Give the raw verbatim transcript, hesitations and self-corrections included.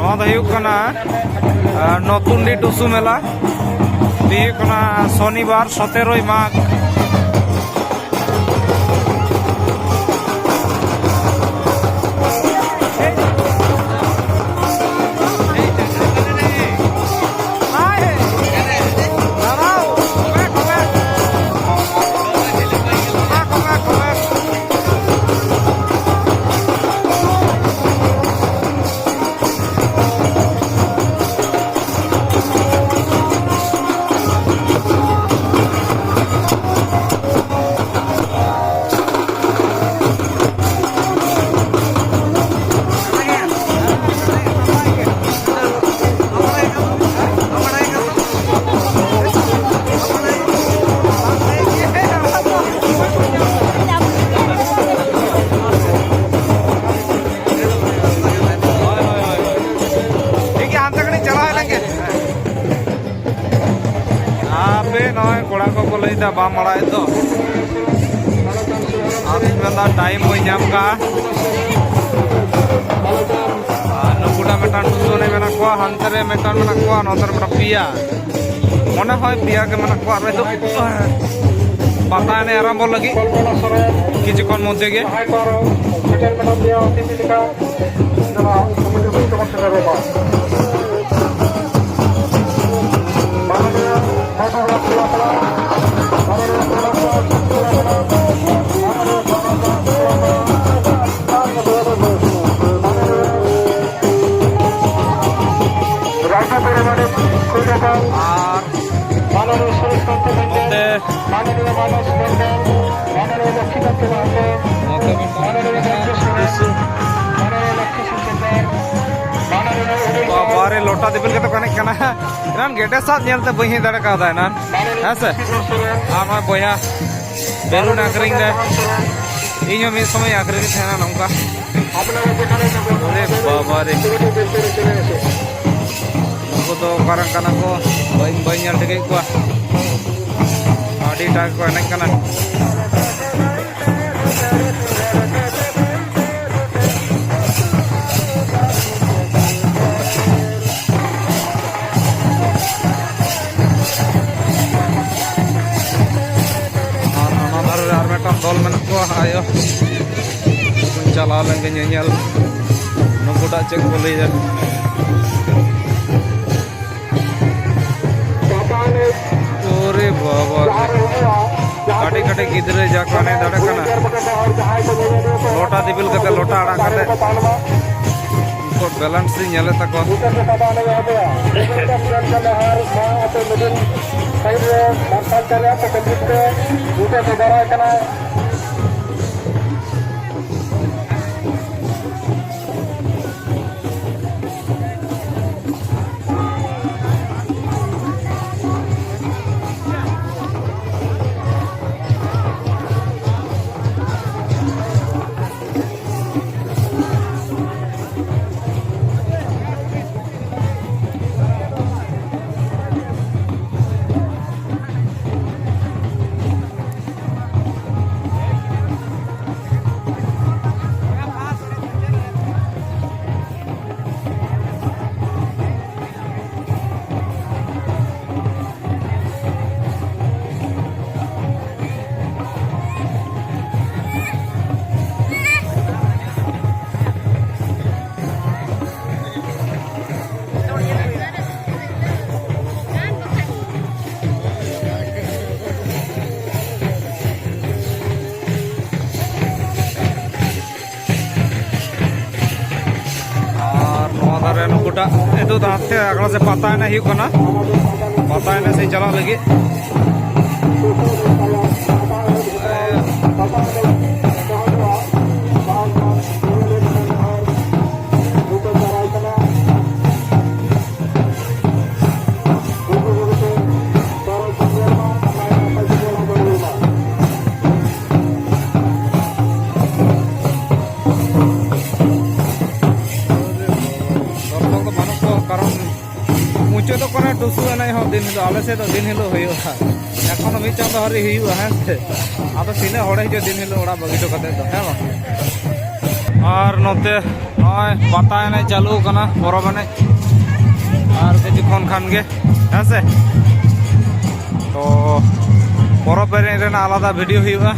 ᱱᱚᱣᱟ ᱫᱚ ᱦᱩᱭᱩᱜ ᱠᱟᱱᱟ, ᱟᱨ, ᱱᱚᱛᱩᱱᱰᱤ ᱴᱩᱥᱩ ᱢᱮᱞᱟ᱾ ᱛᱮᱦᱮᱧ ᱦᱩᱭᱩᱜ ᱠᱟᱱᱟ ᱥᱚᱱᱤᱵᱟᱨ, ᱥᱚᱛᱮᱨᱚᱭ ᱢᱟᱜᱽ᱾ ᱴᱷᱤᱠ ᱜᱮᱭᱟ, ᱦᱟᱱᱛᱮ ᱠᱟᱹᱴᱤᱡ ᱪᱟᱞᱟᱣ ᱞᱮᱱ ᱜᱮ᱾ ᱦᱟᱯᱮ, ᱱᱚᱜᱼᱚᱭ ᱠᱚᱲᱟ ᱠᱚᱠᱚ ᱞᱟᱹᱭᱫᱟ ᱵᱟᱢ ᱟᱲᱟᱜᱮᱫ ᱫᱚ᱾ ᱟᱫᱚᱧ ᱢᱮᱱᱫᱟ ᱴᱟᱭᱤᱢ ᱵᱟᱹᱧ ᱧᱟᱢ ᱠᱟᱜᱼᱟ᱾ ᱟᱨ ᱱᱩᱠᱩᱴᱟ ᱢᱤᱫᱴᱟᱝ ᱴᱩᱥᱩ ᱮᱱᱮᱡ ᱢᱮᱱᱟᱜ ᱠᱚᱣᱟ, ᱦᱟᱱᱛᱮ ᱨᱮ ᱢᱤᱫᱴᱟᱝ ᱢᱮᱱᱟᱜ ᱠᱚᱣᱟ, ᱱᱚᱛᱮ ᱨᱮ ᱢᱤᱫᱴᱟᱝ ᱯᱮᱭᱟ᱾ ᱢᱚᱱᱮ ᱦᱚᱭ ᱯᱮᱭᱟ ᱜᱮ ᱢᱮᱱᱟᱜ ᱠᱚᱣᱟ᱾ ᱟᱨ ᱱᱤᱛᱚᱜ ᱯᱟᱛᱟ ᱮᱱᱮᱡ ᱟᱨᱟᱢᱵᱚ ᱞᱟᱹᱜᱤᱫ ᱠᱤᱪᱷᱩ ᱠᱷᱚᱱ ᱢᱚᱫᱽᱫᱷᱮ ᱜᱮ᱾ ᱟᱨ ᱱᱚᱛᱮ, ᱱᱚᱛᱮ ᱢᱤᱫᱴᱟᱝ ᱴᱩᱥᱩ᱾ ᱵᱟᱵᱟᱨᱮ, ᱞᱚᱴᱟ ᱫᱤᱯᱤᱞ ᱠᱟᱛᱮ ᱠᱚ ᱮᱱᱮᱡ ᱠᱟᱱᱟ᱾ ᱮᱱᱟᱱ ᱜᱮᱰᱮ ᱥᱟᱵ ᱧᱮᱞᱛᱮ ᱵᱟᱹᱧ ᱦᱮᱡ ᱫᱟᱲᱮ ᱠᱟᱣᱫᱟ ᱮᱱᱟᱱ, ᱦᱮᱸ ᱥᱮ? ᱟᱨ ᱱᱚᱜᱼᱚᱭ ᱵᱚᱭᱦᱟ ᱵᱮᱞᱩᱱ ᱟᱹᱠᱷᱨᱤᱧ ᱫᱟᱭ᱾ ᱤᱧ ᱦᱚᱸ ᱢᱤᱫ ᱥᱚᱢᱚᱭ ᱟᱹᱠᱷᱨᱤᱧ ᱛᱟᱦᱮᱱᱟ ᱱᱚᱝᱠᱟ᱾ ᱚᱨᱮ ᱵᱟᱵᱟ ᱨᱮ, ᱱᱩᱠᱩ ᱫᱚ ᱚᱠᱟᱨᱮᱱ ᱠᱟᱱᱟ ᱠᱚ? ᱵᱟᱹᱧ, ᱵᱟᱹᱧ ᱧᱮᱞ ᱴᱷᱤᱠᱮᱫ ᱠᱚᱣᱟ᱾ ᱟᱹᱰᱤ ᱮᱴᱟᱜ ᱠᱚ ᱮᱱᱮᱡ ᱠᱟᱱᱟ᱾ ᱧᱮᱧᱮᱞ ᱱᱩᱠᱩᱴᱟᱜ ᱪᱮᱫ ᱠᱚ ᱞᱟᱹᱭᱟ᱾ ᱚᱨᱮ ᱵᱟᱵᱟ, ᱠᱟᱹᱴᱤᱡ ᱠᱟᱹᱴᱤᱡ ᱜᱤᱫᱽᱨᱟᱹ ᱡᱟ ᱠᱚ ᱮᱱᱮᱡ ᱫᱟᱲᱮᱭᱟᱜ ᱠᱟᱱᱟ, ᱞᱚᱴᱟ ᱫᱤᱯᱤᱞ ᱠᱟᱛᱮ, ᱞᱚᱴᱟ ᱟᱲᱟᱜ ᱠᱟᱛᱮ ᱩᱱᱠᱩ ᱵᱮᱞᱮᱱᱥ ᱤᱧ ᱧᱮᱞᱮᱫ ᱛᱟᱠᱚᱣᱟ᱾ ᱟᱨ ᱱᱚᱣᱟ ᱫᱷᱟᱨᱮ ᱱᱩᱠᱩᱴᱟᱜ ᱱᱤᱛᱚᱜ ᱫᱚ ᱦᱟᱱᱛᱮ ᱟᱠᱷᱲᱟ ᱥᱮᱫ ᱯᱟᱛᱟ ᱮᱱᱮᱡ ᱦᱩᱭᱩᱜ ᱠᱟᱱᱟ, ᱯᱟᱛᱟ ᱮᱱᱮᱡ ᱥᱮᱫ ᱪᱟᱞᱟᱜ ᱞᱟᱹᱜᱤᱫ᱾ ᱫᱚᱨᱥᱚᱠ ᱫᱚ ᱵᱟᱹᱱᱩᱜ ᱠᱚᱣᱟ, ᱠᱟᱨᱚᱱ ᱢᱩᱪᱟᱹᱫᱚᱜ ᱠᱟᱱᱟ ᱴᱩᱥᱩ ᱮᱱᱮᱡ ᱦᱚᱸ ᱫᱤᱱ ᱦᱤᱞᱳᱜ᱾ ᱟᱞᱮ ᱥᱮᱫ ᱫᱚ ᱫᱤᱱ ᱦᱤᱞᱳᱜ ᱦᱩᱭᱩᱜᱼᱟ, ᱮᱠᱷᱚᱱᱳ ᱢᱤᱫ ᱪᱟᱸᱫᱚ ᱟᱹᱣᱨᱤ ᱦᱩᱭᱩᱜᱼᱟ, ᱦᱮᱸ ᱥᱮ? ᱟᱫᱚ ᱛᱤᱱᱟᱹᱜ ᱦᱚᱲᱮ ᱦᱤᱡᱩᱜᱼᱟ ᱫᱤᱱ ᱦᱤᱞᱳᱜ ᱚᱲᱟᱜ ᱵᱟᱹᱜᱤ ᱦᱚᱴᱚ ᱠᱟᱛᱮ ᱫᱚ, ᱦᱮᱸ ᱵᱟᱝ? ᱟᱨ ᱱᱚᱛᱮ ᱱᱚᱜᱼᱚᱭ ᱯᱟᱛᱟ ᱮᱱᱮᱡ ᱪᱟᱹᱞᱩ ᱠᱟᱱᱟ, ᱯᱚᱨᱚᱵᱽ ᱮᱱᱮᱡ᱾ ᱟᱨ ᱠᱤᱪᱷᱩ ᱠᱷᱚᱱ ᱠᱷᱟᱱ ᱜᱮ, ᱦᱮᱸ ᱥᱮ? ᱛᱚ ᱯᱚᱨᱚᱵᱽ ᱮᱱᱮᱡ ᱨᱮᱱᱟᱜ ᱟᱞᱟᱫᱟ ᱵᱷᱤᱰᱤᱭᱳ ᱦᱩᱭᱩᱜᱼᱟ᱾